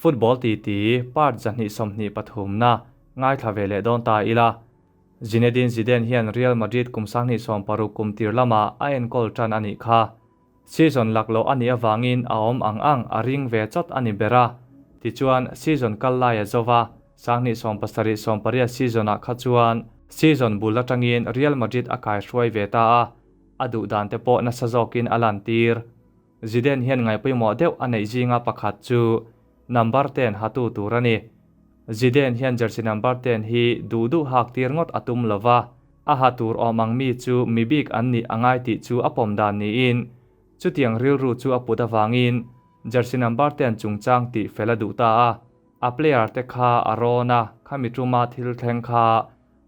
Football titi part 223 na ngaithla ve leh dawn ta ila. Zinedine Zidane hian Real Madrid kum 2016 kum tir lama a enkawl tan a nih kha. Season lakloh a nih avangin a awm ang ang a ring ve chawt a ni ber a. Tichuan, season kal lai a zo va, 2017-18 season ah kha chuan season bul atangin Real Madrid a kaihruai ve ta a, a duh dan te pawh nasa zawkin a lantir. Zidane hian ngaihpawimawh deuh a neih zinga pakhat chu number 10 hatu tur a ni. Zidane hian jersey number 10 hi duh duh hak tir ngawt a tum lova, a ha tur awm ang mi chu mi bik an nih a ngai tih chu a pawm dan niin chutiang rilru chu a put avangin jersey number 10 chungchang tih fel a duh ta a. A player te kha a rawn a, khami tuma thil thleng kha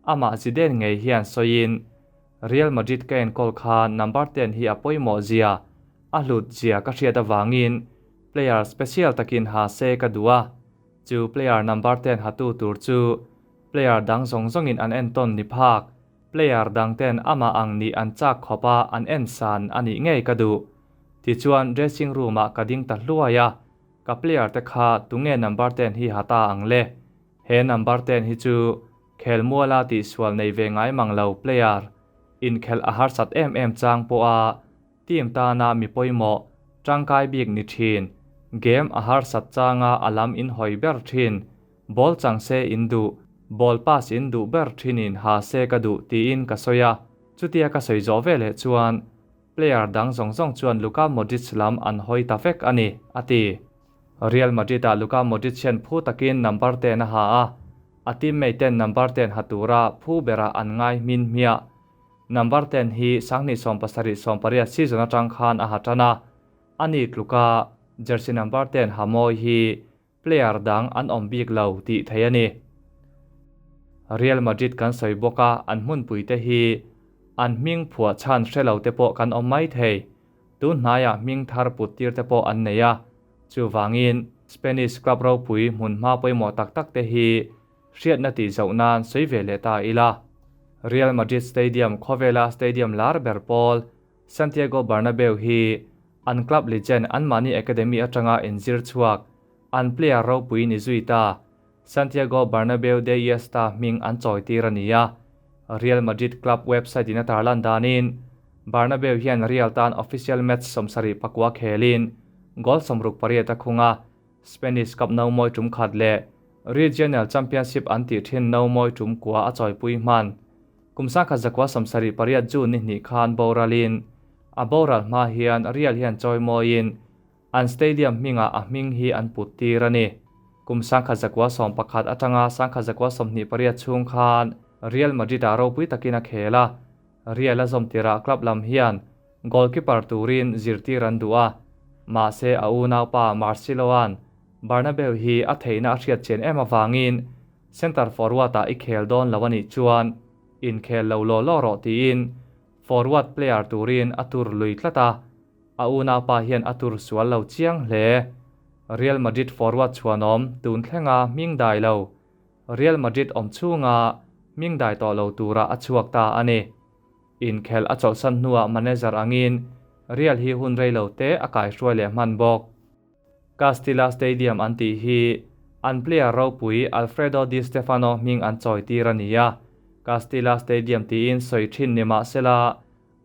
amah Zidane ngei hian sawiin Real Madrid ka enkawl kha number 10 hi a pawimawh zia, a hlut zia ka hriat avangin player special takin ha se ka duh a. Chu player number 10 hatu tur chu player dang zawng zawngin an entawn ni phak, player dang ten amah ang nih an chak khawp a an en san a nih ngei ka duh. Tichuan dressing room ah ka ding ta hluai a, ka player te kha tunge number 10 hi ha ta ang le. He number 10 hi chu khelmuala tihsual nei ve ngai mang lo player inkhelh a harsat em em chang pawh a team tana mi pawimawh tangkai bik ni thin, game a harsat changa a lam in hawi ber thin, ball chang se in duh, ball pass in duh ber thinin ha se ka duh tiin ka sawi a. Chutia ka sawi zawh veleh chuan player dang zawng zawng chuan Luka Modric lam an hawi ta vek a ni, a ti. Real Madrid ah Luka Modric hian phu takin number 10 a ha a, a teammate ten number 10 ha tura phu berah an ngai hmin hmiah. Number 10 hi 2017-18 season atang khan a ha tan a, ani tluka jersey number 10 ha mawi hi player dang an awm bik lo tih thei a ni. Real Madrid kan sawi bawk a, an hmunpui te hi an hming phuah chhan hre lo te pawh kan awm mai thei. Tun hnaiah hming thar put tir te pawh an nei a, chuvangin Spanish club ropui hmun hma pawimawh tak tak te hi hriatna tih zoh nan sawi ve leh ta ila. Real Madrid Stadium khawvela stadium lar ber pawl Santiago Bernabeu hi an club legend anmahni academy atanga inzir chhuak an player ropui ni zui ta Santiago Bernabeu de Iniesta hming an chawi tir a ni a. Real Madrid club website in a tarlan danin Bernabeu hian Real tan official match 74 khelin goal 68 a khung a, Spanish Cup no mawi tum khat leh Regional Championship an tih thin no mawi tum kua a chawipui hman. Kum 1978 June ni hnih khan boralin a boral hma hian Real hian chawi mawiin an stadium hmingah a hming hi an put tir a ni. Kum 1911 atanga 1928 chhung khan Real Madrid ah ropui takin a khel a, Real a zawm tirah club lam hian goalkeeper turin zirtir an duh a, mahse a unaupa Marcelo an Bernabeu hi a theihna a hriat chian em avangin center forward ah i khel dawn lo anih chuan inkhel lo law law rawh tiin forward player turin a tur lui tlat a, a unaupa hian a tur sual lo chiang hle. Real Madrid forward chhuanawm tun thlenga hming dai lo, Real Madrid awm chhunga hming dai tawh lo tura a chhuak ta a ni. Inkhel a chawlhsan hnuah manager angin Real hi hun rei lo te a kaihruai leh hman bawk. Castilla Stadium an tih hi an player ropui Alfredo Di Stefano hming an chawi tir a ni a, Castilla Stadium tiin sawi thin ni mahsela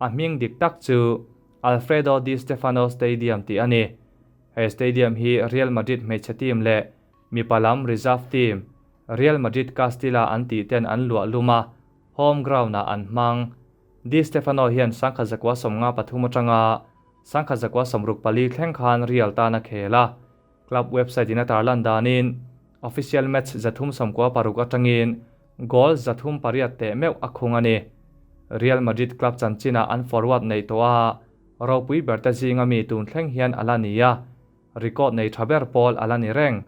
a hming dik tak chu Alfredo Di Stefano Stadium tih a ni. He stadium hi Real Madrid hmeichhe team leh mipa lam reserve team Real Madrid Castilla an tih ten an luah lum a, home ground ah an hmang. Di Stefano hian 1953 atanga 1964 thleng khan Real tan a khel a, club website in a tarlan danin official match 396 atangin goal 308 teh meuh a khung a ni. Real Madrid club chanchinah an forward nei tawh a, ropui ber te zinga mi tun thleng hian a la ni a, record nei tha ber pawl a la ni reng.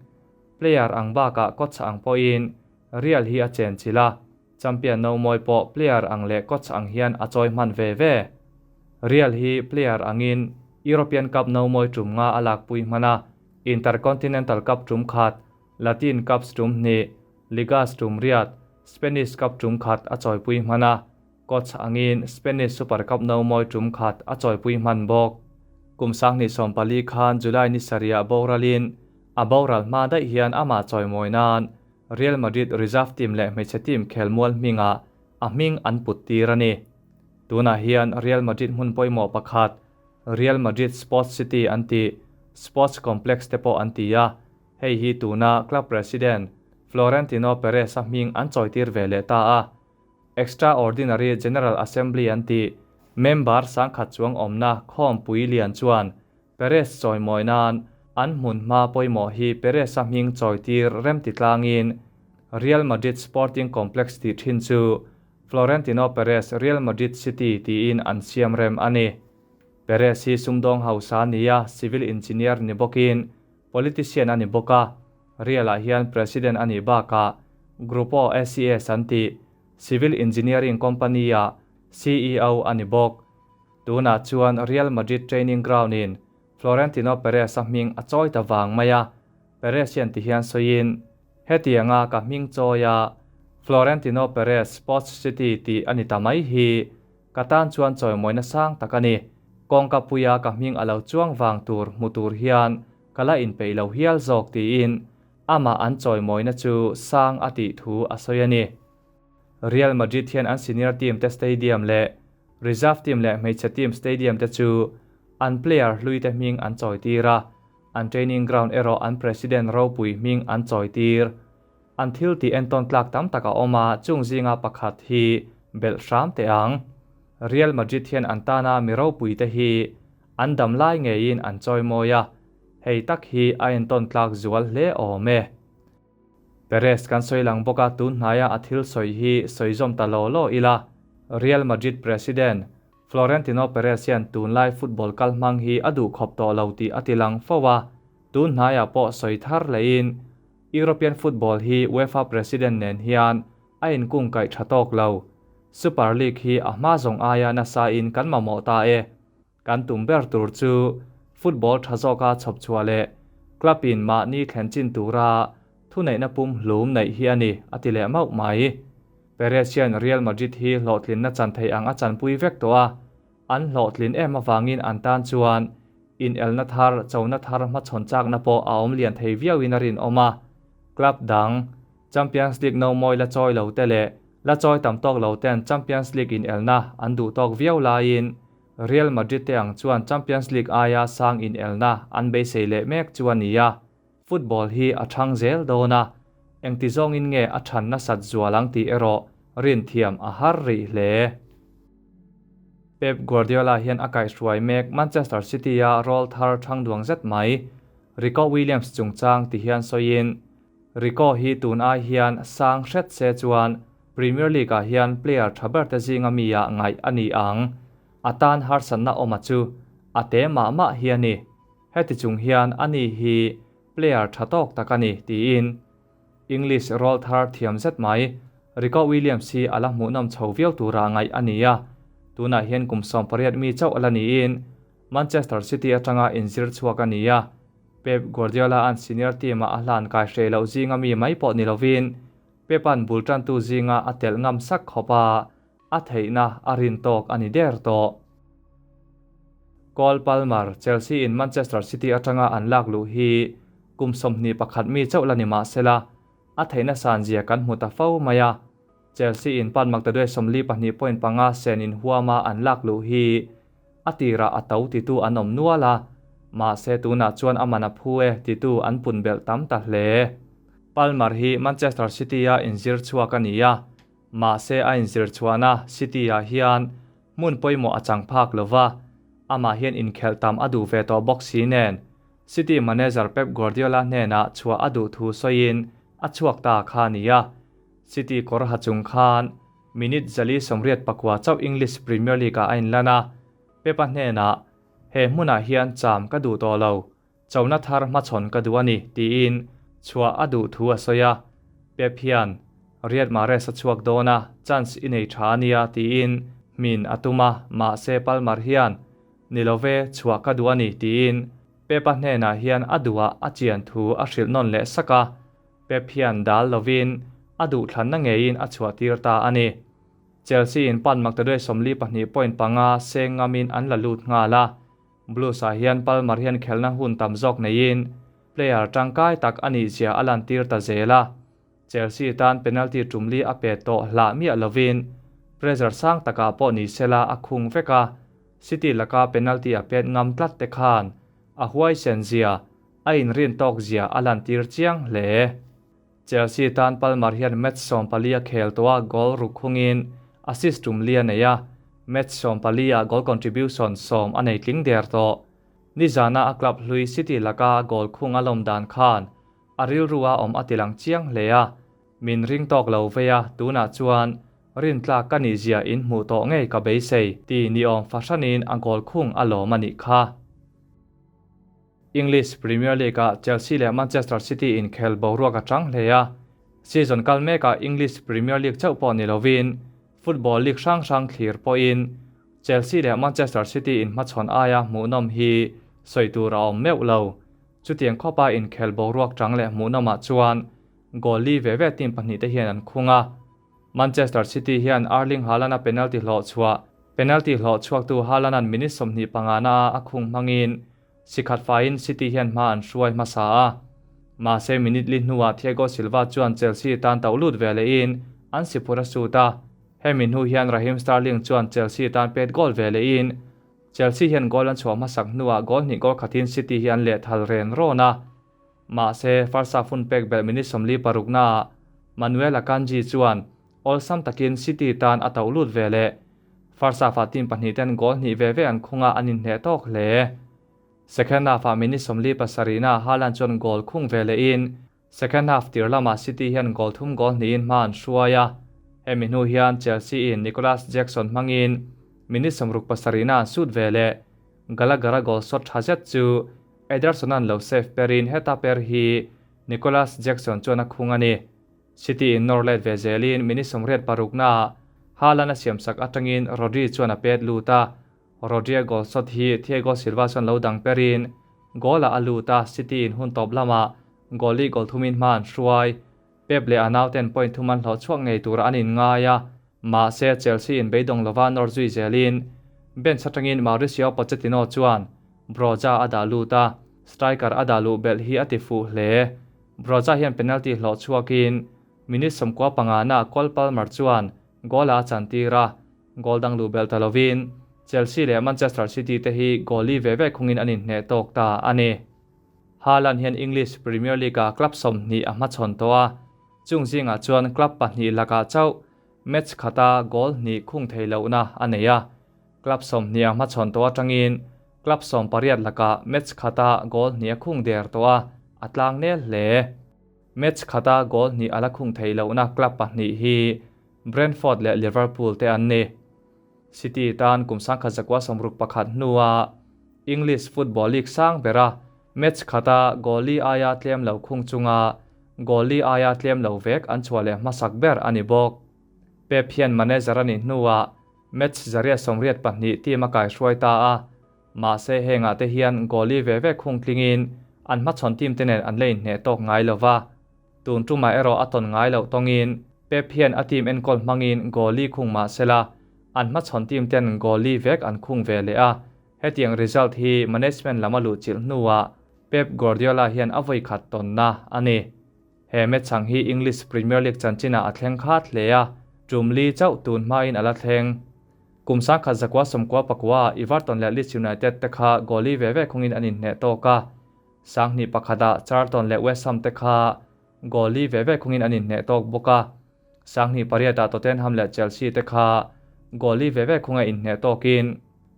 Player ang bakah coach ang pawhin Real hi a chen chilh a, champion no mawi pawh player ang leh coach ang hian a chawi hman ve ve. Real hi player angin European Cup no mawi tum nga a lakpui hman a, Intercontinental Cup tum khat, Latin Cups tum hnih, Ligas tum riat, Spanish Cup tum khat a chawipui hman a, coach angin Spanish Super Cup no mawi tum khat a chawipui hman bawk. Kum 2014 khan July ni sarihah boralin A boral hma daih hian amah chawimawi nan Real Madrid reserve team leh hmeichhe team khelmual hmingah a hming an put tir a ni. Tunah hian Real Madrid hmun pawimawh pakhat Real Madrid Sports City an tih Sports Complex te pawh an ti a, hei hi tuna club president Florentino Perez-a hming an chawitir ve leh ta a. Extraordinary General Assembly an tih member sangkhat chuang awmna khawmpui lian chuan Perez chawimawi nan an hmun hma pawimawh hi Perez-a hming chawitir remti tlangin Real Madrid Sporting Complex tih thin chu Florentino Perez Real Madrid City tiin an siam rem a ni. Perez hi sumdawng hausa nia civil engineer ni bawkin politician a ni bawk a, Real-ah hian president a nih bakah Grupo SES an tih civil engineering company-ah CEO a ni bawk. Tunah chuan Real Madrid training ground-in Florentino Perez-a hming a chawi ta vang mai a, Perez hian ti hian sawiin, Hetianga ka hming chawia Florentino Perez Sports City tih a ni ta mai hi ka tan chuan chawimawina sang tak a ni. Kawngka puia ka hming a lo chuang vang tur hmu tur hian ka la inpeih lo hial zawk tiin amah an chawimawina chu sang a tih thu a sawi a ni. Real Madrid hian an senior team te stadium leh reserve team leh hmeichhe team stadium te chu an player hlui te hming an chawitir a, an training ground erawh an president ropui hming an chawitir. An thil tih entawn tlak tam tak a awm a, chung zinga pakhat hi belh hram teh ang. Real Madrid hian an tana mi ropui te hi an dam lai ngeiin an chawimawi a, hei tak hi a entawn tlak zual hle awm e. Perez kan sawi lang bawk a, tun hnaia a thil sawi hi sawi zawm ta law law ila, Real Madrid president Florentino Perez hian tunlai football kal hmang hi a duh khawp tawh lo tih a ti lang fo a, tun hnaiah pawh sawi thar lehin European football hi UEFA president nen hian a inkungkaih tha tawk lo. Super League hi a hma zawng aia nasa in kan mamawh ta e. Kan tum ber tur chu football tha zawka chhawp chhuah leh club in mahni thlen chin tura thuneihna pum hlum neih hi a ni, a ti leh mauh mai. Perez hian Real Madrid hi hlawhtlinna chan theih ang a chanpui vek tawh a, an hlawhtlin em avangin an tan chuan inelna thar, chona thar hmachhawn chakna pawh a awm lian thei viauin a rinawm a. Club dang, Champions League no mawi la chawi lo te leh la chawi tam tawk lo ten Champions League inelna an duh tawk viau laiin Real Madrid te ang chuan Champions League aia sang inelna an beisei leh mek chu a ni a. Football hi a thang zel dawn a, engti zawngin nge a than nasat zual ang tih erawh rinthiam a har rih hle. Pep Guardiola hian a kaihhruai mek Manchester City-a role thar thang duang zet mai, Rico Williams chungchang ti hian sawiin, Rico hi tun ai hian sang hret se chuan Premier League-ah hian player tha berte zinga mi-ah ngaih a ni ang. A tan harsatna awma chu a te mah mah hi a ni. Heti chung hian ani hi player tha tawk tak a ni, tiin English role thar thiam zet mai Rico Williams hi a la hmuhnawm chho viau tura ngaih a ni a, tunah hian kum 18 mi chauh a la niin Manchester City atanga inzir chhuak a ni a, Pep Guardiola-a'n senior team-ah a hlan kai hreh loh zinga mi mai pawh ni lovin Pep-a'n bul tantu zinga a telh ngam sak khawp a, a theihna a rin tawk a ni der tawh. Cole Palmer, Chelsea in Manchester City atanga an lak luh hi kum 21 mi chauh la ni mah sela, a theihna san zia kan hmu ta fo mai a. Chelsea in pan maktaduai 42.5 sen in huama an lak luh hi a tirah a to titu an awm nual a, mahse tunah chuan a man a phu e titu an pun belh tam ta hle. Palmer hi Manchester City-a inzir chhuak a ni a, Mahse a inzir chhuahna City-ah hian hmun pawimawh a chang phak lo va, amah hian inkhelh tam a duh ve tawh bawk si nen City manager Pep Guardiola hnenah chhuah a duh thu sawiin a chhuak ta kha a ni a. City kawr ha chung khan minute 489 chauh English Premier League-ah a inlan a, Pep-a hnenah, He hmunah hian cham ka duh tawh lo, Chona thar hmachhawn ka duh a ni, tiin chhuah a duh thu a sawi a. Pep hian, Riyad Mahrez a chhuak dawn a, chance i nei tha a nia, tiin hmin a tum a, mahse Palmer hian, Ni lo ve, chhuah ka duh a ni, tiin Pep-a hnenah hian a duhah a chian thu a hrilh nawn leh sak a. Pep hian dal lovin a duhthlanna ngeiin a chhuah tir ta a ni. Chelsea in pan maktaduai 42.5 seng ngamin an la lut nghal a. Blues-ah hian Palmer hian khelna hun tam zawk neiin. Player tangkai tak a nihzia a lantir ta zel a, Chelsea tan penalty tum li a pe tawh hlah miah lovin pressure sang takah pawh ni sela a khung vek a, City laka penalty a pet ngam tlat te khan a huaisen zia, a inrin tawk zia a lantir chiang hle. Chelsea tan Palmer hian match 14 a khel tawh a, goal ruk khungin assist tum li a nei a, match 14 ah goal contribution sawm a nei tling der tawh. Nizana a club hlui City laka a goal khung a lawm dan khan a rilru a awm a ti lang chiang hle a, min ring tawk lo vei a, tunah chuan rintlak ka nihzia in hmuh tawh ngei ka beisei ti niawm fahranin a goal khung a lawm a nih kha. English Premier League-ah Chelsea leh Manchester City inkhel boruak a chang hle a, season kal mekah English Premier League chauh pawh ni lovin football league hrang hrang thlir pawhin Chelsea leh Manchester City inhmachhawn aia hmuhnawm hi sawi tur a awm meuh lo. Chutiang khawpa inkhel boruak chang leh hmuhnawmah chuan goal li ve ve team pahnihte hian an khung a. Manchester City hian Erling Haaland-a penalty hlawh chhuah penalty hlawh chhuaktu Haaland-a'n minute 25 na a khung hmangin sikhat faiin City hian hma an hruai hmasa a. Mahse minute li hnuah Thiago Silva chuan Chelsea tan tauh lut ve lehin an si phur a sut a. Hemi hnu hian Raheem Sterling chuan Chelsea tan pet goal ve lehin Chelsea hian goal an chhuah hmasak hnuah goal hnih goal khatin City hi an lehthal ren rawn a. Mahse, first half hun pek belh minute 46 naah Manuel Akanji chuan awlsam takin City tan a tauh lut ve leh. First half-ah team pahnih ten goal hnih ve ve an khung a, an inhneh tawk hle. Second half-ah minute 47 naah Haaland chuan goal khung ve lehin second half tir lamah City hian goal thum goal hnihin hma an hruai a. Hemi hnu hian Chelsea-in Nicolas Jackson hmangin minute 67 naah an sut ve leh. Gallagher-a goal shot tha zet chu Ederson-a'n lo save perin heta per hi Nicolas Jackson chuan a khung a ni. City in nawr let ve zelin minute 86 naah Haaland a siamsak atangin Rodri chuan a pet lut a, Rodri-a goal shot hi Thiago Silva chuan lo dang perin goal-ah a lut a, City in hun tawp lamah goal li goal thumin hma an hruai. Pep leh a nauten point thum an hlawh chhuak ngei tura an inngai a, mahse Chelsea in beidawng lova nawr zui zelin bench atangin Mauricio Pochettino chuan Broja a dah lut a, striker a dah luh belh hi a ti fuh hle. Broja hian penalty hlawh chhuakin minute 95 naah Cole Palmer chuan goal-ah a chantir a, goal dang luh belh ta lovin Chelsea leh Manchester City te hi goal li ve ve khungin an inhneh tawk ta a ni. Haaland hian English Premier League-ah club 20 a hmachhawn tawh a, chung zingah chuan club pahnih lakah chauh match khata goal hnih khung thei lohna a nei a. Club 20 a hmachhawn tawh atangin club 18 lakah match khata goal hnih a khung der tawh a, a tlang nel hle. Match khata goal hnih a la khung thei lohna club pahnih hi Brentford leh Liverpool te an ni. City tan kum 1961 hnua English Football League sang bera match khata goal li aia tlem lo khung chunga goal li aia tlem lo vek an chhuah leh hmasak ber a ni bawk. Pep hian manager a nih hnuah match 182 team a kaihruai ta a, mahse hengah te hian goal li ve ve khung tlingin an hmachhawn team te nen an la inhneh tawk ngai lova. Tun tumah erawh a tawn ngai loh tawngin Pep hian a team enkawl hmangin goal li khung mahsela an hmachhawn team ten goal li vek an khung ve leh a. Hetiang result hi management lam a luh chilh hnuah Pep Guardiola hian a vawi khat tawnna a ni. He match ang hi English Premier League chanchinah a thleng khat hle a, tum li chauh tun hmain a la thleng. Kum 1999 Everton leh Leeds United te kha goal li ve ve khungin an inhneh tawk a, 2001ah Charlton leh West Ham te kha goal li ve ve khungin an inhneh tawk bawk a, 2008ah Tottenham leh Chelsea te kha goal li ve ve khunga inhneh tawkin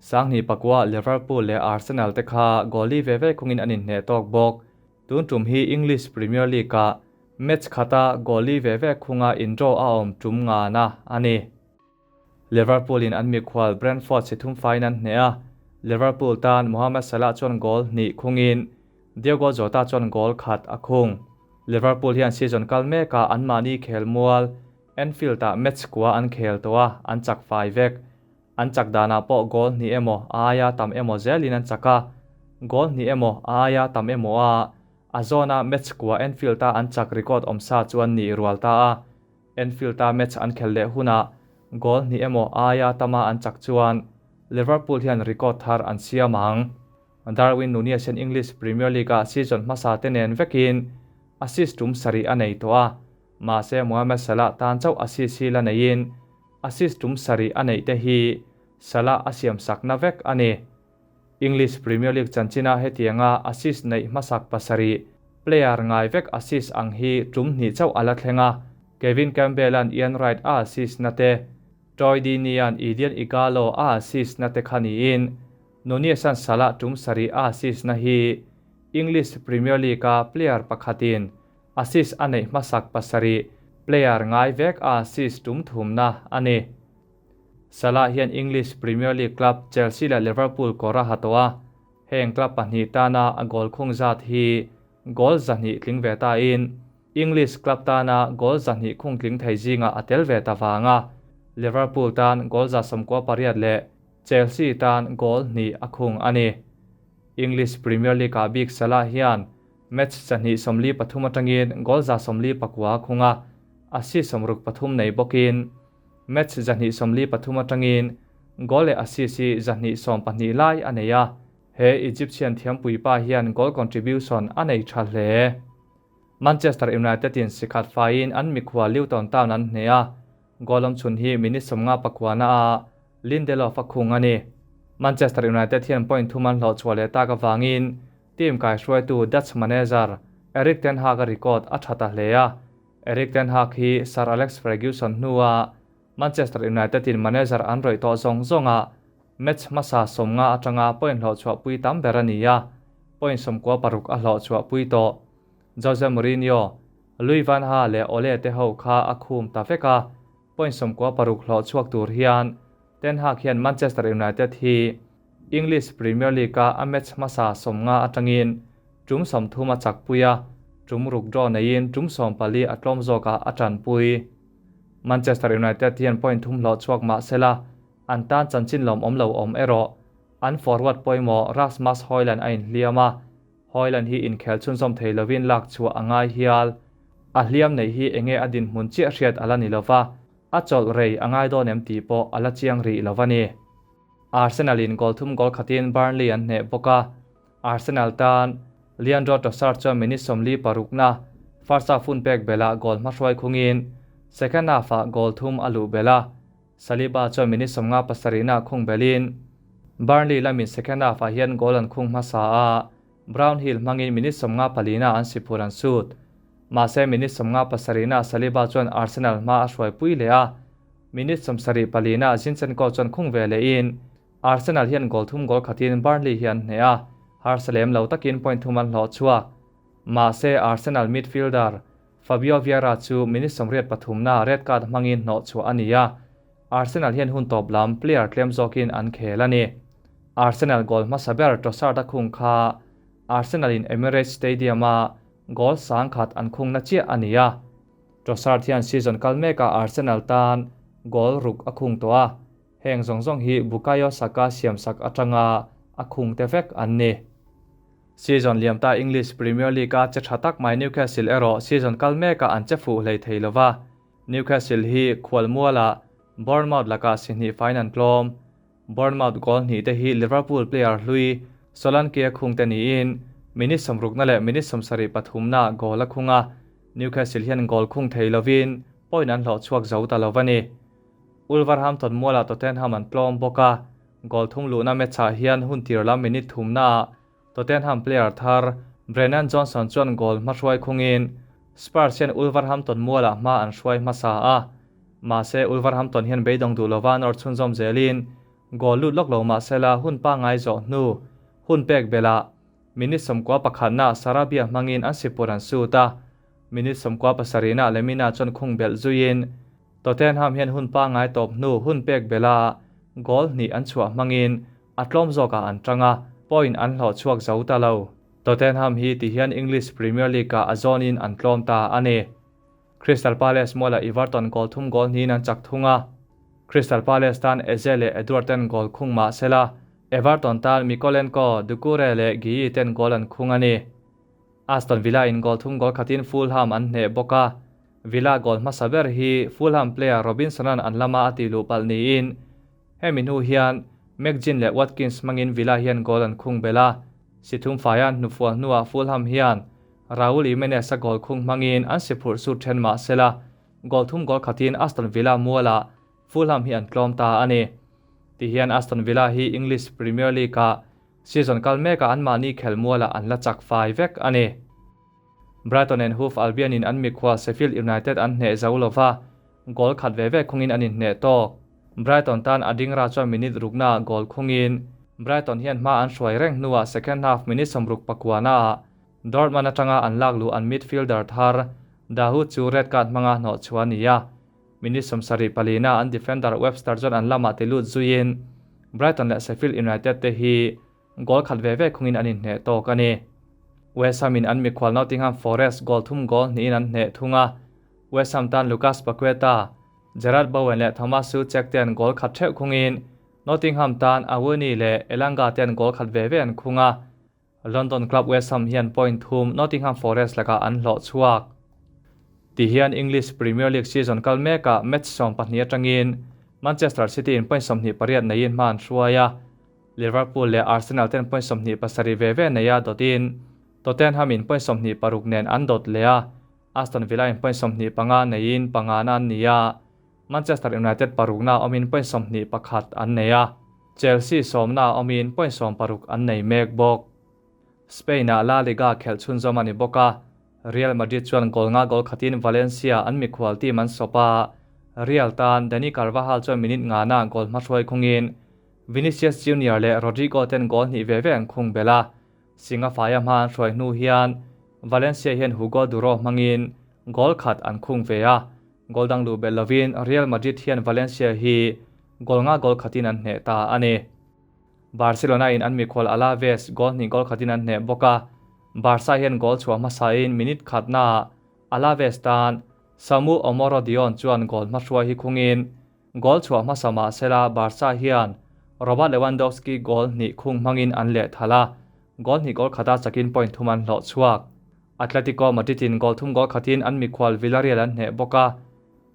2009ah Liverpool leh Arsenal te kha goal li ve ve khungin an inhneh tawk bawk. Tun tum hi English Premier League-ah match khata goal li ve ve khunga in-draw a awm tum ngana a ni. Liverpool-in an mikhual Brentford si thum faiin an hneh a, Liverpool tan Mohamed Salah chuan goal hnih khungin Diogo Jota chuan goal khat a khung. Liverpool hian season kal mekah anmahni khelmual Anfield-ah match kua an khel tawh a, an chak fai vek. An chak danah pawh goal hnih emaw a aia tam emaw zelin an chak a, goal hnih emaw a aia tam emaw a a zawna match kua Anfield-a an chak record awm sa chuan nih rual ta a. Anfield-a match an khel leh hunah goal hnih emaw a aia tama an chak chuan Liverpool hian record thar an siam ang. Darwin Nunez hian English Premier League-ah season hmasa te nen vekin assist tum sarih a nei tawh a, mahse Mohamed Salah tan chauh assist hi la neiin assist tum sarih a neih te hi Salah a siamsakna vek a ni. English Premier League chanchina hetianga assist neih hmasak pasarih player ngai vek assist ang hi tum hnih chauh a la thleng a, Kevin Campbell-a'n Ian Wright a assist na te, Troy Deeney-a'n Odion Ighalo a assist na te kha niin, Nunez-a'n Salah tum sarih a assist na hi English Premier League-a player pakhatin assist a neih hmasak pasarih player ngai vek a assist tum thumna a ni. Salah hian English Premier League club Chelsea leh Liverpool kawr a ha tawh a, heng club pahnih tana a goal khung zat hi goal 200 tling ve tain English club tana goal 200 khung tling thei zingah a tel ve ta vang a, Liverpool tan goal 98 leh Chelsea tan goal hnih a khung a ni. English Premier League-ah bik Salah hian match 243 atangin goal 149 a khung a, assist 63 nei bawkin Match 243 atangin goal leh assist hi 212 lai a nei a, he Egyptian thiampui pa hian goal contribution a nei tha hle. Manchester United in sikhat faiin an mikhua Luton Town an hneh a, goal awm chhun hi minute 50 pakuana a Lindelof a khung a ni. Manchester United hian point thum an hlawh chhuah leh tak avangin team kaihruaitu Dutch manager Erik ten Hag a record a tha ta hle a, Erik ten Hag hi Sir Alex Ferguson hnua Manchester United in manager an rawih tawh zawng zawnga match hmasa 50 atanga point hlawh chhuahpui tam ber a ni a, point 96 a hlawh chhuahpui tawh. Jose Mourinho, Louis van Gaal leh Ole te ho kha a khum ta vek a, point 96 hlawh chhuak tur hian Ten Hag hian Manchester United hi English Premier League-a a match hmasa 50 atangin tum 30 a chakpui a, tum ruk draw neiin tum 14 a tlawm zawkah a tanpui. Manchester United hian point thum hlawh chhuak mah sela, an tan chanchin lawm awm lo awm erawh an forward pawimawh Rasmus Hojlund a inhliam a, Hojlund hi inkhel chhunzawm thei lovin lak chhuah a ngai hial. A hliam neih hi enge a dinhmun chiah hriat a la ni lova, a chawlh rei a ngai dawn em tih pawh a la chiang rih lo a ni. Arsenal in goal thum goal khatin Burnley an hneh bawk a, Arsenal tan Leandro Trossard chuan minute 46 na first half hun pek belah goal hmahruai khungin second half ah goal thum a luh bel a, Saliba chuan minute 57 na khung belin Burnley lamin second half ah hian goal an khung hmasa a, Brownhill hmangin minute 54 na an siphur an sut. Mahse minute 57 na Saliba chuan Arsenal hma a hruaipui leh a, minute 74 na Zinchenko chuan khung ve lehin Arsenal hian goal thum goal khatin Burnley hi an hneh a, harsa lem lo takin point thum an hlawh chhuak. Mahse Arsenal midfielder Fabio Vieira chu minute 83 na red card hmangin hnawh chhuah a ni a, Arsenal hian hun tawp lam player tlem zawkin an khel a ni. Arsenal goal hmasa ber Trossard a khung kha Arsenal in Emirates Stadium a goal 10,000 an khung na chiah a ni a. Trossard hian season kal mekah Arsenal tan goal ruk a khung tawh a, heng zawng zawng hi Bukayo Saka siamsak atanga a khung te vek an ni. Season liam ta English Premier League a che tha tak mai Newcastle erawh season kal mekah an che fuh hlei thei lova. Newcastle hi khualmualah Bournemouth lakah si hnih fain an tlawm. Bournemouth goal hnih te hi Liverpool player hlui Solanke a khung te niin minute 60 na leh minute 73 na goal a khung a, Newcastle hian goal khung thei lovin point an hlawh chhuak zo ta lo a ni. Wolverhampton mualah Tottenham an tlawm bawk a, goal thum luhna match-ah hian hun tir lam minute thum naah Tottenham player thar Brennan Johnson chuan goal hmahruai khungin Spurs hian Wolverhampton mualah hma an hruai hmasa a, mahse Wolverhampton hian beidawng duh lova nawr chhunzawm zelin goal lut lawk lo mahsela hun pangngai zawh hnu hun pek belah minute 91 na Sarabia hmangin an sipur an sut a, minute 97 na Lemina chuan khung belh zuiin Tottenham hian hun pangngai tawp hnu hun pek belah goal hnih an chhuah hmangin a tlawm zawkah an tang a, point an hlawh chhuak zo ta lo. Tottenham hi ti hian English Premier League-ah a zawnin an tlawm ta a ni. Crystal Palace mualah Everton goal thum goal hnihin an chak thung a, Crystal Palace tan Eze leh Edouard ten goal khung mah sela, Everton tan Mykolenko, Doucoure leh Guehi ten goal an khung a ni. Aston Villa in goal thum goal khatin Fulham an hneh bawk a, Villa goal hmasa ber hi Fulham player Robinson-a'n an lama a tih luh palh niin hemi hnu hian McGinn leh Watkins hmangin Villa hian goal an khung bel a. Si thum faia hnufual hnuah Fulham hian Raul Jimenez-a goal khung hmangin an si phurh sut then mah sela, goal thum goal khatin Aston Villa mualah Fulham hi an tlawm ta a ni. Tihian Aston Villa hi English Premier League-ah season kal mekah anmahni khel mualah an la chak fai vek a ni. Brighton and Hove Albion in an mikhual Sheffield United an hneh zo lova, goal khat ve ve khungin an inhneh tawk. Brighton tan a ding ra chuan minute ruknaah goal khungin Brighton hian hma an hruai reng hnuah second half minute 60 pakuanaah Dortmund atanga an lak luh an midfielder thar Dahoud chu red card hmanga hnawh chhuah a ni a. Minute 74 na an defender Webster chuan an lamah ti lut zuiin Brighton leh Sheffield United te hi Goal khat ve ve khungin an inhneh tawk a ni. West Ham in an mikhual Nottingham Forest goal thum goal hnihin an hneh thung a. West Ham tan Lucas Paqueta, Jarrod Bowen leh Thomas Soucek te an goal khat theuh khungin Nottingham tan Awuni leh Elanga te an goal khat ve ve an khung a. London club West Ham hian point thum Nottingham Forest lakah an hlawh chhuak. Tihian English Premier League season kal mekah match 12 atangin Manchester City in point 28 neiin hma an hruai a. Liverpool leh Arsenal ten point 27 ve ve nei a dawtin Tottenham in point 26 nen an dawt leh a, Aston Villa in point 25 neiin pangana an ni a, Manchester United parukna awmin point 21 an nei a, Chelsea sawmna awmin point 16 an nei mek bawk. Spain-ah La Liga khelh chhunzawm a ni bawk a, Real Madrid chuan goal nga goal khatin Valencia an mikhual team an sawp a, Real tan Dani Carvajal chuan minute ngana goal hmahruai khungin Vinicius Junior leh Rodrygo ten goal hnih ve ve an khung belh a, Singa faia hma an hruai hnu hian Valencia hian Hugo Duro hmangin goal khat an khung ve a, goal dang luh belh lovin Real Madrid hian Valencia hi goal nga goal khatin an hneh ta a ni. Barcelona in an mikhual Alaves goal hnih goal khatin an hneh bawk a, Barca hian goal chhuah hmasain minute khatnaah Alaves tan Samu Omorodion chuan goal hmahruai hi khungin Goal chhuah hmasa mah sela Barca hian Robert Lewandowski goal hnih khung hmangin an leh thalh a, goal hnih goal khata chakin point thum an hlawh chhuak. Atletico Madrid in goal thum goal khatin an mikhual Villarreal an hneh bawk a,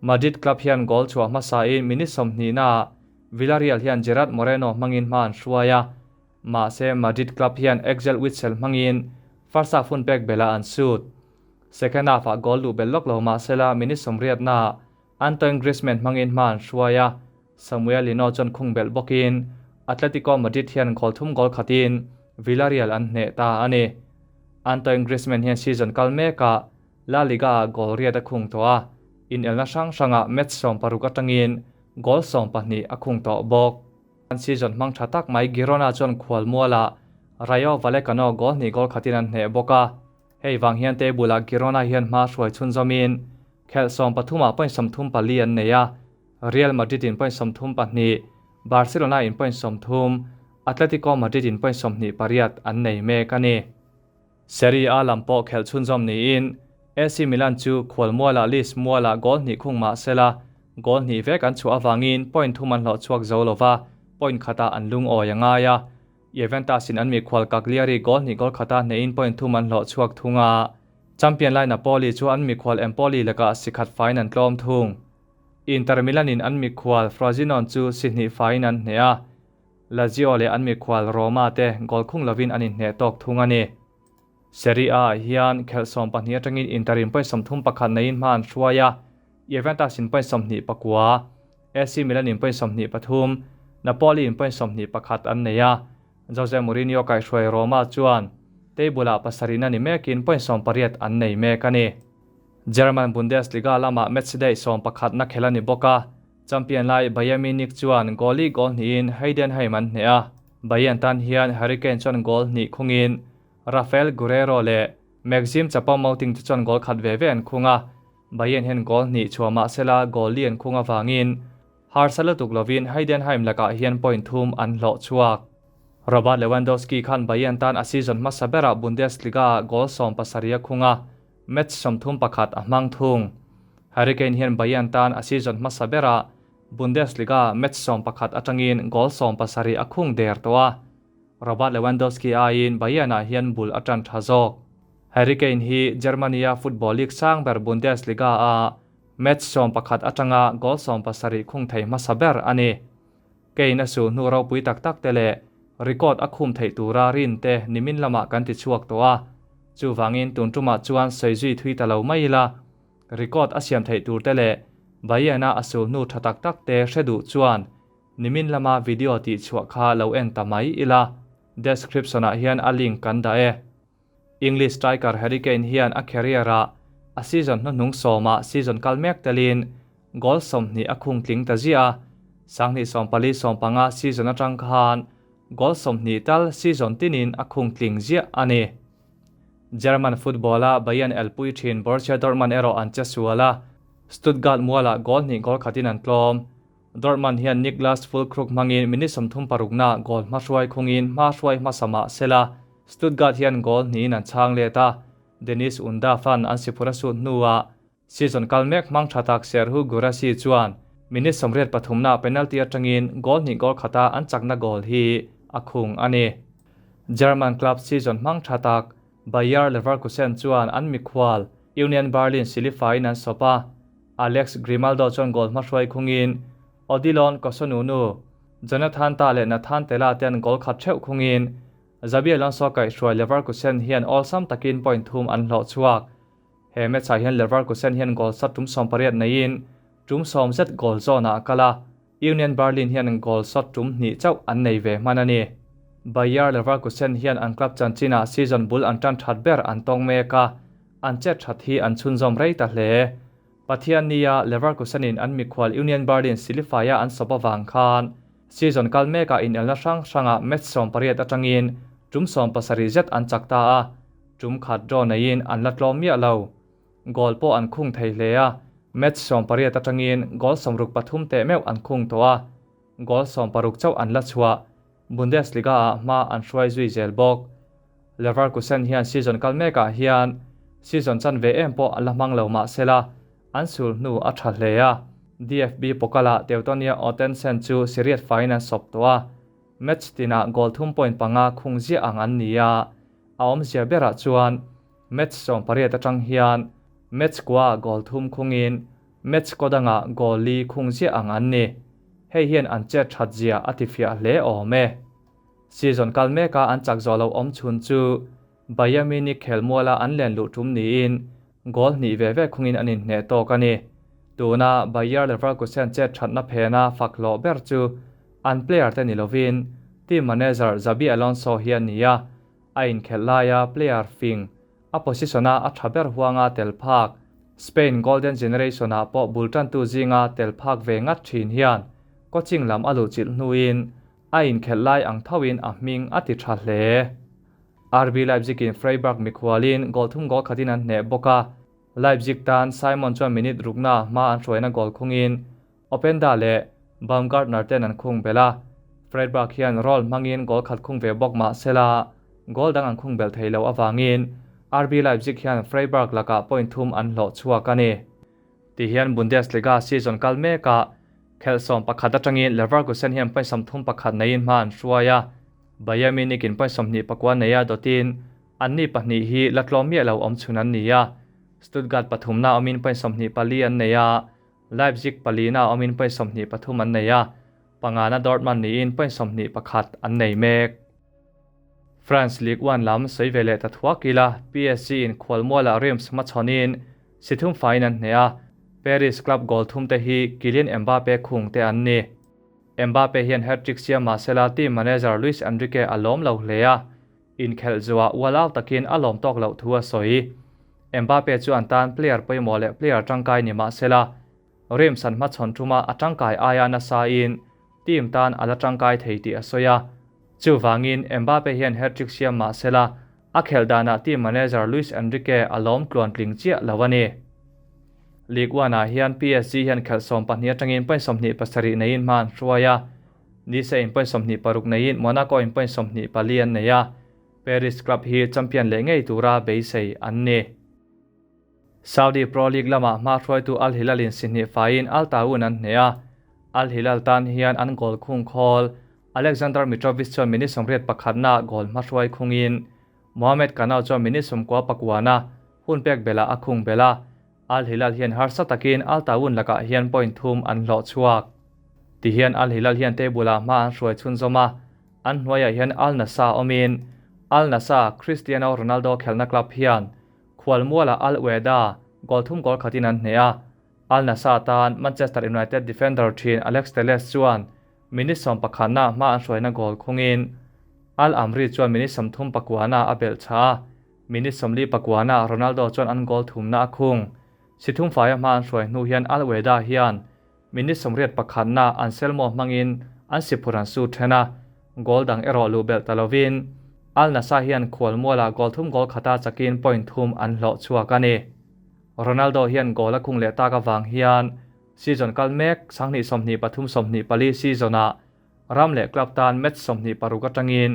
Madrid club hian goal chhuah hmasain minute 20 naah Villarreal hian Gerard Moreno hmangin hma an hruai a, mahse Madrid club hian Axel Witsel hmangin first half hun pek belh ah an sut. Second half ah goal luh belh lawk lo mah sela minute 80 naah Antoine Griezmann hmangin hma an hruai a, Samuel Lino chuan khung belh bawkin Atletico Madrid hian goal thum goal khatin Villarreal an hneh ta a ni. Antoine Griezmann hian season kal mekah La Liga-ah goal riat a khung tawh a, inelna hrang hrangah match 16 atangin goal 12 a khung tawh bawk. An season hmang tha tak mai Girona chuan khual mualah Rayo Vallecano goal hnih goal khatin an hneh bawk a. Hei vang hian table-ah Girona hian hma hruai chhunzawmin khelh 13 point 34 an nei a, Real Madrid in point 32, Barcelona in point 30, Atletico Madrid in point 28 an nei mek a ni. Serie A lam pawh khelh chhunzawm niin AC Milan chu khual mualah Lis mualah goal hnih khung mah sela goal hnih vek an chhuah avangin point thum an hlawh chhuak zo lova, point khatah an lungawi a ngai a. Juventus in an mikhual Cagliari goal hnih goal khata hnehin point thum an hlawh chhuak thung a, champion lai Napoli chu an mikhual Empoli lakah si khat faiin an tlawm thung. Inter Milan in an mikhual Frosinone chu si hnih faiin an hneh a, Lazio leh an mikhual Roma te goal khung lovin an inhneh tawk thung a ni. Serie A ah hian khelh 12 atangin Inter in point 31 neiin hma an hruai a, Juventus in point 29, AC Milan in point 23, Napoli in point 21 an nei a, Jose Mourinho kaihhruai Roma chuan table ah pasarihna ni mekin point 18 an nei mek a ni. German Bundesliga lamah match day 11 na khel a ni bawk a, champion lai Bayern Munich chuan goal-i goal hnihin Heidenheim an hneh a, Bayern tan hian Harry Kane chuan goal hnih khungin Rafael Guerreiro leh Maxim Choupo-Moting te chuan goal khat ve ve an khung a, Bayern hian goal hnih chhuah mah sela goal li an khung avangin harsa lutuk lovin Heidenheim lakah hian point thum an hlawh chhuak. Robert Lewandowski khan Bayern tan a season hmasa berah Bundesliga-ah goal 17 a khung a, match 31 a hmang thung. Harry Kane hian Bayern tan a season hmasa berah Bundesliga match 11 atangin goal 17 a khung der tawh a. Robert Lewandowski aiin Bayern-ah hian bul a tan tha zawk. Harry Kane hi Germany-a football league sang ber Bundesliga-a match 11 atanga goal 17 khung thei hmasa ber a ni. Kane a su hnu ropui tak tak te leh Record a khum theih tura rin te nimin lamah kan ti chhuak tawh a, chuvangin tun tumah chuan sawi zui thui ta lo mai ila. Record a siam theih tur te leh Bayern-a a sul hnu tha tak tak te hre duh chuan nimin lama video tih chhuah kha lo en ta mai ila. Description-ah hian a link kan dah e. English striker Harry Kane hian a career-ah a season hnuhnung sawmah season kal mek telin goal 20 a khung tling ta ziah a, 2014 15 season atang khan goal 20 tal season tinin a khung tling ziah a ni. German football-a Bayern elpui thin Borussia Dortmund erawh an che sual a, Stuttgart mualah goal hnih goal khatin an tlawm. Dortmund hian Niklas Füllkrug hmangin minute 36 na goal hmahruai khungin hmahruai hmasa mah sela Stuttgart hian goal hnihin an chhang let a, Deniz Undav-a'n an siphur a sut hnuah season kal mek hmang tha tak Serhou Guirassy chuan minute 83 na penalty atangin goal hnih goal khata an chakna goal hi a khung a ni. German club season hmang tha tak Bayer Leverkusen chuan an mikhual Union Berlin silifaiin an sawp a, Alex Grimaldo chuan goal hmahruai khungin Odilon Kossounou, Jonathan Tah leh Nathan Tella te an goal khat theuh khungin Xabi Alonso kaihhruai Leverkusen hian awlsam takin point thum an hlawh chhuak. He match-ah hian Leverkusen hian goal sat tum 18 neiin tum sawm zet goal zawnah a kal a, Union Berlin hian goal sat tum hnih chauh an nei ve hman a ni. Bayer Leverkusen hian an club chanchinah season bul an tan that ber an tawng mek a, an chet that hi an chhunzawm rei ta hle. Pathiannia Leverkusen-in an mikhual Union Berlin silifai-a an sawp avang khan season kal mekah inelna hrang hrangah match 18 atangin tum 70 zet an chak ta a, tum khat draw neiin an la tlawm miah lo. Goal pawh an khung thei hle a, match 18 atangin goal 63 teh meuh an khung tawh a, goal 16 chauh an la chhuah. Bundesliga-ah hma an hruai zui zel bawk. Leverkusen hian season kal mekah hian season chan ve em pawh an la hmang lo mah sela, an sul hnu a tha hle a. DFB Pokal-ah Teutonia Ottensen chu Siriat faiin an sawp tawh a, match tinah goal thum point panga khung ziah ang an ni a, a awmzia berah chuan match 18 atang hian match kua goal thum khungin match kaw dangah goal li khung ziah ang an ni. Hei hian an chet that zia a ti fiah hle awm e. Season kal meka an chak zawh lo awm chhun chu Bayern Munich khelmuala an len luh tum niin goal hnih ve ve khungin an inhneh tawk a ni. Tuna Bayer Leverkusen chet thatna phena fak hlawh ber chu an player te ni lovin team manager Xabi Alonso hi a ni a, a inkhelh laia player fing a position-a a tha ber huanga tel phak Spain Golden Generation-ah pawh bul tantu zinga tel phak ve ngat thin hian coaching lam a luhchilh hnuin a inkhelh lai ang thoin a hming a ti tha hle. RB Leipzig-in Freiburg mikhualin goal thum goal khatin an hneh bawk a, Leipzig tan Simon chuan minute rukna hma an hruaina goal khungin Openda leh Baumgartner ten an khung belh a, Freiburg hian Roll hmangin goal khat khung ve bawk mah sela goal dang an khung belh thei lo avangin RB Leipzig hian Freiburg lakah point thum an hlawh chhuak a ni. Ti hian Bundesliga season kal mekah khelh 11 atangin Leverkusen hian point 31 neiin hma an hruai a, Bayern Munich in point 29 neia dawtin anni pahnih hi la tlawm miah lo awm chhun an ni a, Stuttgart pathumna awmin point 24 an nei a, Leipzig palina awmin point 23 an nei a, pangana Dortmund niin point 21 an nei mek. France Ligue 1 lam sawi ve leh ta thuak ila, PSG in khualmualah Reims hmachhawnin si thum faiin an hneh a, Paris club goal thum te hi Kylian Mbappe khung te an ni. Mbappe hian hat-trick siam mahsela team manager Luis Enrique a lawm lo hle a, inkhelh zuah ual au takin a lawm tawk loh thu a sawi. Mbappe chu an tan player pawimawh leh player tangkai ni mahsela Reims an hmachhawn thuma a tangkai aia nasa in team tan a la tangkai thei tih a sawi a. Chuvangin Mbappe hian hat-trick siam mahsela a khelh danah team manager Luis Enrique a lawm tluan tling chiah lo a ni. Ligue 1 ah hian PSG hian khelh 12 atangin point 27 neiin hma an hruai a, Nice in point 26 neiin Monaco in point 24 an nei a, Paris club hi champion leh ngei tura beisei an ni. Saudi Pro League lamah hma hruaitu Al Hilal in si hnih faiin Al Taawoun an hneh a, Al Hilal tan hian an goal khung khawl Alexander Mitrovic chuan minute 81 na goal hma hruai khungin Mohamed Kanal chuan minute 99 hun pek belah a khung bel a, Al Hilal hian harsa takin Al Taawoun lakah hian point thum an hlawh chhuak. Ti hian Al Hilal hian table-ah hma an hruai chhunzawm a, An hnuaiah hian Al Nassr awmin Al Nassr Cristiano Ronaldo khelhna club hian khualmualah Al Wehda goal thum goal khatin an hneh a. Al Nassr tan Manchester United defender thin Alex Telles chuan minute sawmpakhatna hma an hruaina goal khungin Al Amri chuan minute 30 pakuana a belh chah a, minute 40 pakuana Ronaldo chuan an goal thumna a khung. Si thum faia hma an hruai hnu hian Al Wehda hian minute 81na Anselmo hmangin an si phur an su then a, goal dang erawh luh belh ta lovin Al Nassr hian khualmualah goal thum goal khata chakin point thum an hlawh chhuak a ni. Ronaldo hian goal a khung leh tak avang hian season kal mek 2023 24 season-ah ram leh club tan match 26 atangin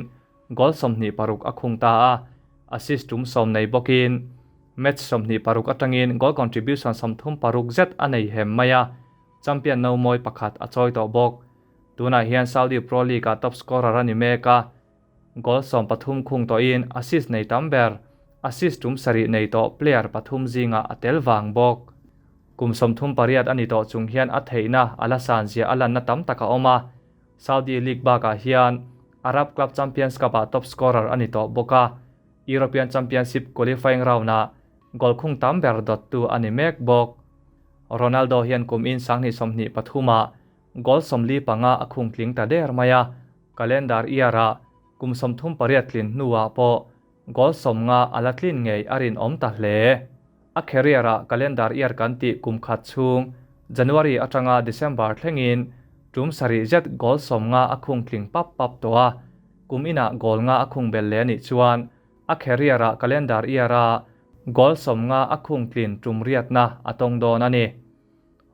goal 26 a khung ta a, assist tum 10 nei bawkin match 26 atangin goal contribution 36 zet a nei hem mai a, champion no mawi pakhat a chawi tawh bawk. Tunah hian Saudi Pro League-ah top scorer a ni mek a, goal 13 khung tawhin assist nei tam ber, assist tum sarih nei tawh player pathum zingah a tel vang bawk. Kum 38 a ni tawh chung hian a theihna a la san zia a lanna tam tak a awm a, Saudi League bakah hian Arab Club Champions Cup-ah top scorer a ni tawh bawk a, European Championship qualifying round-ah goal khung tam ber dawttu a ni mek bawk. Ronaldo hian kum in 2023-ah goal 45 a khung tling ta der mai a, calendar year-ah kum 38 tlin hnuah pawh goal 50 a la tlin ngei a rinawm ta hle. A career-ah calendar year kan tih kum khat chhung January atanga December thlengin tum sarih zet goal 50 a khung tling pap pap tawh a, kum inah goal nga a khung bel le anih chuan a career-ah calendar year-a goal 50 a khung tlin tum riatna a tawng dawn a ni.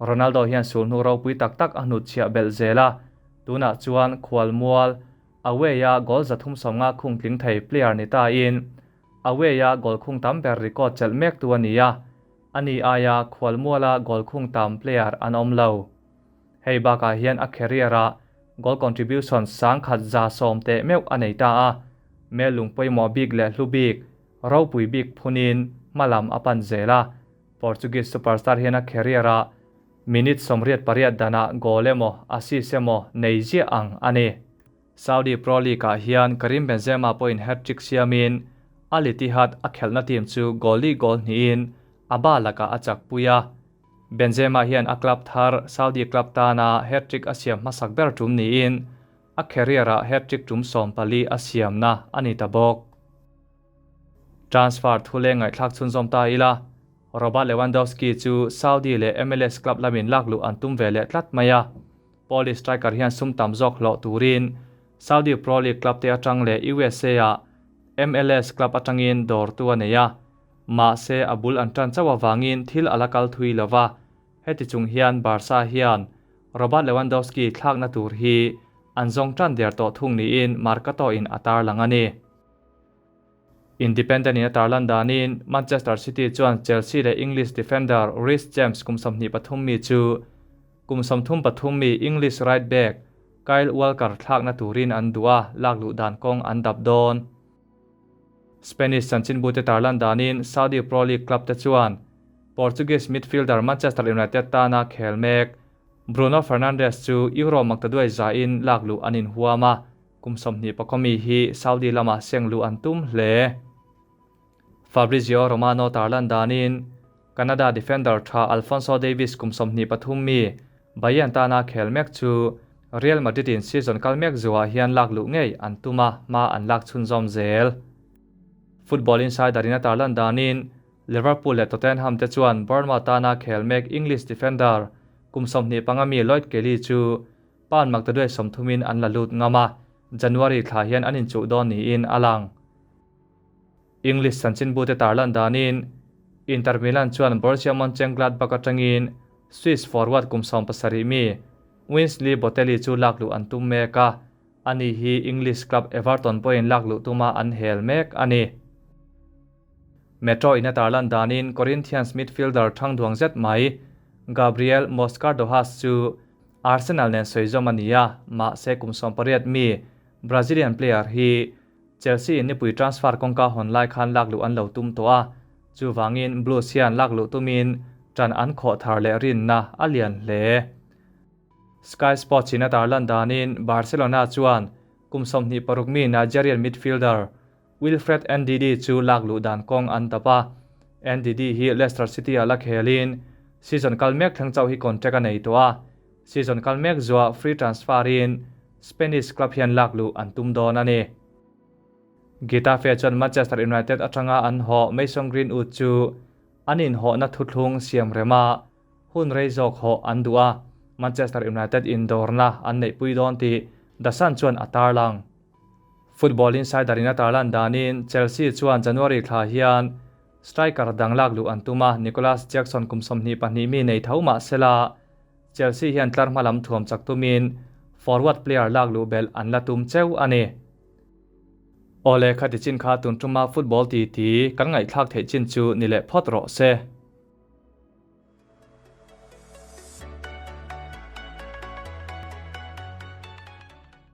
Ronaldo hian sulhnu ropui tak tak a hnut chhiah belh zel a, tunah chuan khualmual away-a goal 350 khung tling thei player ni tain away-a goal khung tam ber record chelh mek tu a ni a, ani aia khualmuala goal khung tam player an awm lo. Hei bakah hian a career-ah goal contribution sang khat za sawm teh meuh a nei ta a, mel lung pawimawh bik leh hlu bik, ropui bik phunin hmalam a pan zel a. Portuguese superstar hian a career-ah minute 88 danah goal emaw assist emaw nei ziah ang a ni. Saudi Pro League-ah hian Karim Benzema pawhin hat-trick siamin Al Ittihad a khelhna team chu goal li goal hnihin a ba lakah a chakpui a. Benzema hian a club thar Saudi club tana hat-trick a siam hmasak ber tum niin a career-ah hat-trick tum 14 a siamna a ni ta bawk. Transfer thu leng ngaihthlak chhunzawm ta ila, Robert Lewandowski chu Saudi leh MLS club lamin lak luh an tum ve leh tlat mai a. Polish striker hian sum tam zawk hlawh turin Saudi Pro League club te atang leh USA-ah MLS club atangin dawrtu a nei a. Mahse a bul an tan chauh avangin thil a la kal thui lova. Heti chung hian Barca hian Robert Lewandowski thlakna tur hi an zawng tan der tawh thung niin Marcato in a tarlang a ni. Independent in a tarlan danin Manchester City chuan Chelsea leh English defender Reece James kum 23 mi chu kum 33 mi English right back Kyle Walker thlakna turin an duh a, lak luh dan kawng an dap dawn. Spanish chanchinbu te tarlan danin Saudi Pro League club te chuan Portuguese midfielder Manchester United tana khel mek Bruno Fernandes chu Euro maktaduai zain lak luh an inhuam a, kum 20 mi hi Saudi lama seng luh an tum hle. Fabrizio Romano tarlan danin Canada defender tha Alphonso Davies kum 23 mi Bayern tana khel mek chu Real Madrid in season kal mek zuah hian lak luh ngei an tum a, hma an lak chhunzawm zel. Football Insider in a tarlan danin Liverpool leh Tottenham te chuan Bournemouth tana khel mek English defender kum 25 mi Lloyd Kelly chu pound maktaduai 30 in an la lut ngam a, January thla hian an inchuh dawn niin a lang. English chanchinbu te tarlan danin Inter Milan chuan Borussia Mönchengladbach atangin Swiss forward kum 17 mi Winsley Botelli chu lak luh an tum mek a, ani hi English club Everton pawhin lak luh tuma an hel mek a ni. Metro in a tarlan danin Corinthians midfielder thangduang zet mai Gabriel Moscardo-Haas chu Arsenal nen sawi zawm a ni a, mahse kum 18 mi Brazilian player hi Chelsea in nipui transfer kawngka hawn lai khan lak luh an lo tum tawh a, chuwangin Blues hian lak luh tumin tan an khawh thar leh rinna a lian hle. Sky Sports in a tarlan danin Barcelona chuan kum 26 mi Nigerian midfielder Wilfred Ndidi chu lak luh dan kawng an dap a. Ndidi hi Leicester City-ah la khelin season kal mek thleng chauh hi contract a nei tawh a. Season kal mek zuah free transfer-in Spanish club hian lak luh an tum dawn a ni. Getafe chuan Manchester United atanga an hawh Mason Greenwood chu an inhawhna thuthlung siam rema hun rei zawk hawh an duh a, Manchester United indawrna an neihpui dawn tih The Sun chuan a tarlang. Football Insider in a tarlan danin Chelsea chuan January thla hian striker dang lak luh an tum a, Nicolas Jackson kum 22 mi nei tho mah sela Chelsea hian tlar hma lam thuam chak tumin forward player lak luh belh an la tum cheu a ni. Awle, khati chin kha tun tuma football titi kan ngaihthlak theih chin chu ni leh phawt rawh se.